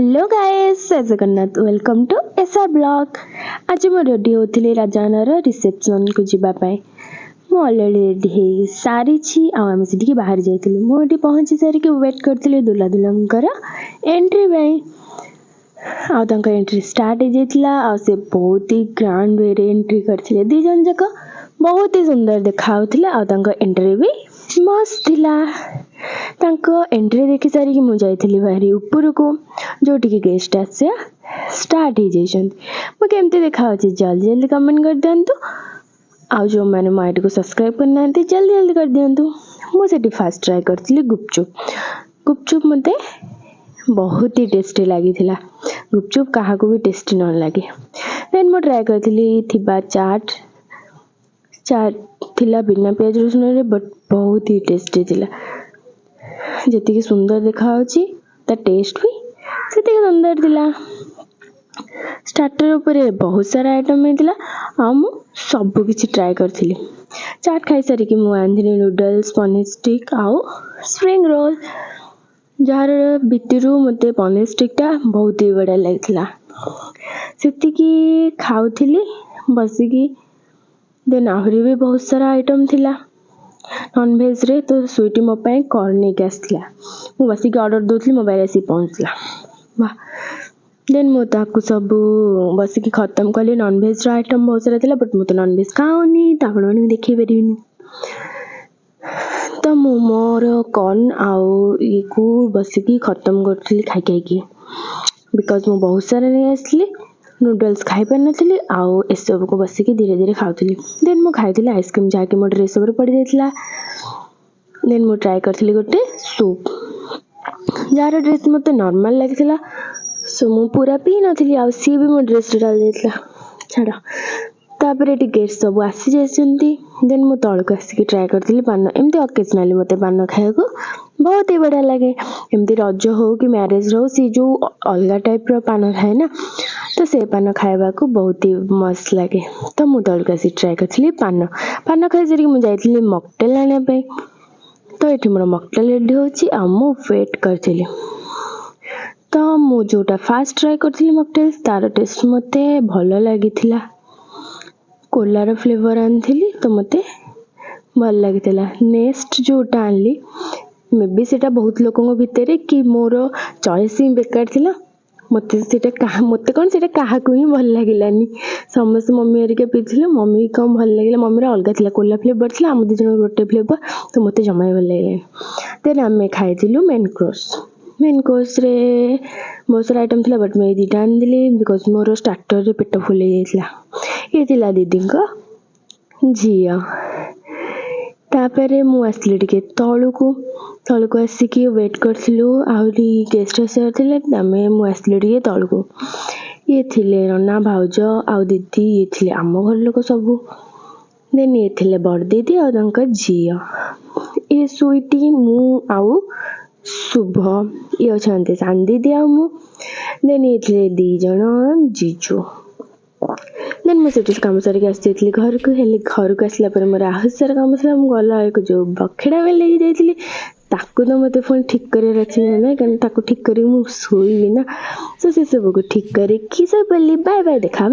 Hello guys, Jay Jagannath. Welcome to SR Vlog. ଆଜି ମୁଁ ready ହେଉଥିଲି ରାଜାନର ରିସେପସନ୍କୁ ଯିବା ପାଇଁ। ମୁଁ ଅଲରେଡ଼ି ରେଡ଼ି ହେଇ ସାରିଛି ଆଉ ଆମେ ସେଠିକି ବାହାରି ଯାଇଥିଲୁ। ମୁଁ ଏଠି ପହଞ୍ଚି ସାରିକି ୱେଟ୍ କରିଥିଲି ଦୁଲା ଦୁଲଙ୍କର ଏଣ୍ଟ୍ରି ପାଇଁ ଆଉ ତାଙ୍କ ଏଣ୍ଟ୍ରି ଷ୍ଟାର୍ଟ ହେଇଯାଇଥିଲା ଆଉ ସେ ବହୁତ ହି ଗ୍ରାଣ୍ଡ ୱେରେ ଏଣ୍ଟ୍ରି କରିଥିଲେ। ଦୁଇ ଜଣ ଯାକ ବହୁତ ହି ସୁନ୍ଦର ଦେଖାଯାଉଥିଲେ ଆଉ ତାଙ୍କ ଏଣ୍ଟ୍ରି ବି ମସ୍ତ ଥିଲା। ତାଙ୍କ ଏଣ୍ଟ୍ରି ଦେଖି ସାରିକି ମୁଁ ଯାଇଥିଲି ଭାରି ଉପରକୁ, ଯେଉଁଠିକି ଗେଷ୍ଟ ଆସିବା ଷ୍ଟାର୍ଟ ହେଇଯାଇଛନ୍ତି। ମୁଁ କେମିତି ଦେଖାଯାଉଛି, ଜଲ୍ଦି ଜଲ୍ଦି କମେଣ୍ଟ କରିଦିଅନ୍ତୁ ଆଉ ଯେଉଁମାନେ ମୋ ଆଇଡ଼ିକୁ ସବସ୍କ୍ରାଇବ୍ କରିନାହାନ୍ତି, ଜଲ୍ଦି ଜଲ୍ଦି କରିଦିଅନ୍ତୁ। ମୁଁ ସେଠି ଫାଷ୍ଟ ଟ୍ରାଏ କରିଥିଲି ଗୁପଚୁପ୍। ଗୁପଚୁପ୍ ମୋତେ ବହୁତ ହି ଟେଷ୍ଟି ଲାଗିଥିଲା। ଗୁପଚୁପ୍ କାହାକୁ ବି ଟେଷ୍ଟି ନ ଲାଗେ? ଦେନ୍ ମୁଁ ଟ୍ରାଏ କରିଥିଲି ଥିବା ଚାଟ୍। ଚାଟ୍ ଥିଲା ବିନା ପିଆଜ ରସୁଣରେ, ବଟ୍ ବହୁତ ହି ଟେଷ୍ଟି ଥିଲା। ଯେତିକି ସୁନ୍ଦର ଦେଖାଯାଉଛି, ତା ଟେଷ୍ଟ ବି ସେତିକି ସୁନ୍ଦର ଥିଲା। ଷ୍ଟାର୍ଟର ଉପରେ ବହୁତ ସାରା ଆଇଟମ୍ ହେଇଥିଲା ଆଉ ମୁଁ ସବୁ କିଛି ଟ୍ରାଏ କରିଥିଲି। ଚାଟ୍ ଖାଇସାରିକି ମୁଁ ଆଣିଥିଲି ନୁଡ଼ଲ୍ସ, ପନିର ଷ୍ଟିକ୍ ଆଉ ସ୍ପ୍ରିଙ୍ଗ ରୋଲ୍, ଯାହାର ଭିତରୁ ମୋତେ ପନିର ଷ୍ଟିକ୍ଟା ବହୁତ ହି ବଢ଼ିଆ ଲାଗିଥିଲା। ସେତିକି ଖାଉଥିଲି ବସିକି। ଦେନ୍ ଆହୁରି ବି ବହୁତ ସାରା ଆଇଟମ୍ ଥିଲା ନନଭେଜରେ। ତ ସୁଇଟି ମୋ ପାଇଁ କର୍ନ ନେଇକି ଆସିଥିଲା। ମୁଁ ବସିକି ଅର୍ଡ଼ର ଦେଉଥିଲି, ମୋ ପାଖରେ ଆସିକି ପହଞ୍ଚିଲା। ବାଃ! ଦେନ୍ ମୁଁ ତାକୁ ସବୁ ବସିକି ଖତମ କଲି। ନନଭେଜର ଆଇଟମ୍ ବହୁତ ସାରା ଥିଲା, ବଟ୍ ମୁଁ ତ ନନଭେଜ ଖାଉନି, ତ ଆପଣମାନଙ୍କୁ ଦେଖେଇ ପାରିବିନି। ତ ମୁଁ ମୋର କର୍ନ ଆଉ ଇଏକୁ ବସିକି ଖତମ କରୁଥିଲି ଖାଇ ଖାଇକି, because ମୁଁ ବହୁତ ସାରା ନେଇ ଆସିଥିଲି। ନୁଡ଼ଲ୍ସ ଖାଇପାରିନଥିଲି ଆଉ ଏସବୁକୁ ବସିକି ଧୀରେ ଧୀରେ ଖାଉଥିଲି। ଦେନ୍ ମୁଁ ଖାଇଥିଲି ଆଇସ୍କ୍ରିମ୍, ଯାହାକି ମୋ ଡ୍ରେସ୍ ଉପରେ ପଡ଼ିଯାଇଥିଲା। ଦେନ୍ ମୁଁ ଟ୍ରାଏ କରିଥିଲି ଗୋଟେ ସୁପ୍, ଯାହାର ଡ୍ରେସ୍ ମୋତେ ନର୍ମାଲ୍ ଲାଗିଥିଲା। ସୋ ମୁଁ ପୁରା ପିଇ ନଥିଲି ଆଉ ସିଏ ବି ମୋ ଡ୍ରେସ୍ରେ ଢାଳି ଯାଇଥିଲା। ଛାଡ଼। ତାପରେ ଏଠି ଗେଷ୍ଟ ସବୁ ଆସିଯାଇଛନ୍ତି। ଦେନ୍ ମୁଁ ତଳକୁ ଆସିକି ଟ୍ରାଏ କରିଥିଲି ପାନ। ଏମିତି ଅକେଜନାଲି ମୋତେ ପାନ ଖାଇବାକୁ ବହୁତ ହି ବଢ଼ିଆ ଲାଗେ। ଏମିତି ରଜ ହଉ କି ମ୍ୟାରେଜ୍ ହଉ, ସେ ଯେଉଁ ଅଲଗା ଟାଇପ୍ର ପାନ ଥାଏ ନା, ତ ସେ ପାନ ଖାଇବାକୁ ବହୁତ ହି ମସ୍ତ ଲାଗେ। ତ ମୁଁ ତଳକୁ ଆସିକି ଟ୍ରାଏ କରିଥିଲି ପାନ। ପାନ ଖାଇସାରିକି ମୁଁ ଯାଇଥିଲି ମକଟେଲ୍ ଆଣିବା ପାଇଁ। ତ ଏଠି ମୋର ମକଟେଲ୍ ରେଡ଼ି ହେଉଛି ଆଉ ମୁଁ ୱେଟ୍ କରିଥିଲି। ତ ମୁଁ ଯେଉଁଟା ଫାଷ୍ଟ ଟ୍ରାଏ କରିଥିଲି ମକଟେଲ୍, ତାର ଟେଷ୍ଟ ମୋତେ ଭଲ ଲାଗିଥିଲା। କୋଲାର ଫ୍ଲେଭର୍ ଆଣିଥିଲି, ତ ମୋତେ ଭଲ ଲାଗିଥିଲା। ନେକ୍ସଟ ଯେଉଁଟା ଆଣିଲି, ମେ ବି ସେଇଟା ବହୁତ ଲୋକଙ୍କ ଭିତରେ କି ମୋର ଚଏସ୍ ହିଁ ବେକାର ଥିଲା। ମୋତେ ସେଇଟା କାହା ମୋତେ କ'ଣ ସେଇଟା କାହାକୁ ହିଁ ଭଲ ଲାଗିଲାନି। ସମସ୍ତେ, ମମି ହେରିକା ପିଇଥିଲେ। ମମି କ'ଣ ଭଲ ଲାଗିଲା? ମମିର ଅଲଗା ଥିଲା, କୋଲା ଫ୍ଲେଭର୍ ଥିଲା। ଆମ ଦୁଇ ଜଣଙ୍କର ଗୋଟେ ଫ୍ଲେଭର୍, ତ ମୋତେ ଜମା ବି ଭଲ ଲାଗିଲାନି। ଦେନ୍ ଆମେ ଖାଇଥିଲୁ ମେନ୍ କୋର୍ସ। ମେନ୍ କୋର୍ସରେ ବହୁତ ସାରା ଆଇଟମ୍ ଥିଲା, ବଟ୍ ମୁଁ ଏଇ ଦୁଇଟା ଆଣିଥିଲି, because ମୋର ଷ୍ଟାର୍ଟରରେ ପେଟ ଫୁଲ୍ ହେଇଯାଇଥିଲା। ଇଏ ଥିଲା ଦିଦିଙ୍କ ଝିଅ। ତାପରେ ମୁଁ ଆସିଲି ଟିକେ ତଳକୁ। ତଳକୁ ଆସିକି ୱେଟ୍ କରିଥିଲୁ, ଆହୁରି ଗେଷ୍ଟ ଆସିବାର ଥିଲେ। ଆମେ ମୁଁ ଆସିଲି ଟିକେ ତଳକୁ। ଇଏ ଥିଲେ ନନା, ଭାଉଜ ଆଉ ଦିଦି। ଇଏ ଥିଲେ ଆମ ଘର ଲୋକ ସବୁ। ଦେନ୍ ଇଏ ଥିଲେ ବଡ଼ ଦିଦି ଆଉ ତାଙ୍କ ଝିଅ। ଇଏ ସୁଇଟି, ମୁଁ ଆଉ ଶୁଭ। ଇଏ ଅଛନ୍ତି ସାନ ଦିଦି ଆଉ ମୁଁ। ଦେନ୍ ଇଏ ଥିଲେ ଦୁଇ ଜଣ ଜିଜୁ। ଦେନ୍ ମୁଁ ସେଠି କାମ ସାରିକି ଆସିଯାଇଥିଲି ଘରକୁ। ହେଲେ ଘରକୁ ଆସିଲା ପରେ ମୋର ଆହୁରି ସାରା କାମ ଥିଲା। ମୁଁ ଗଲା ବେଳକୁ ଯେଉଁ ବଖେଡ଼ା ନେଇକି ଯାଇଥିଲି, ତାକୁ ତ ମୋତେ ପୁଣି ଠିକ୍ କରିବାର ଅଛି ନା ନାହିଁ? କାରଣ ତାକୁ ଠିକ୍ କରିକି ମୁଁ ଶୋଇବି ନା। ତ ସେସବୁକୁ ଠିକ୍ କରିକି ଶୋଇପଡ଼ିଲି। ବାଏ ବାଏ, ଦେଖା ହେବ।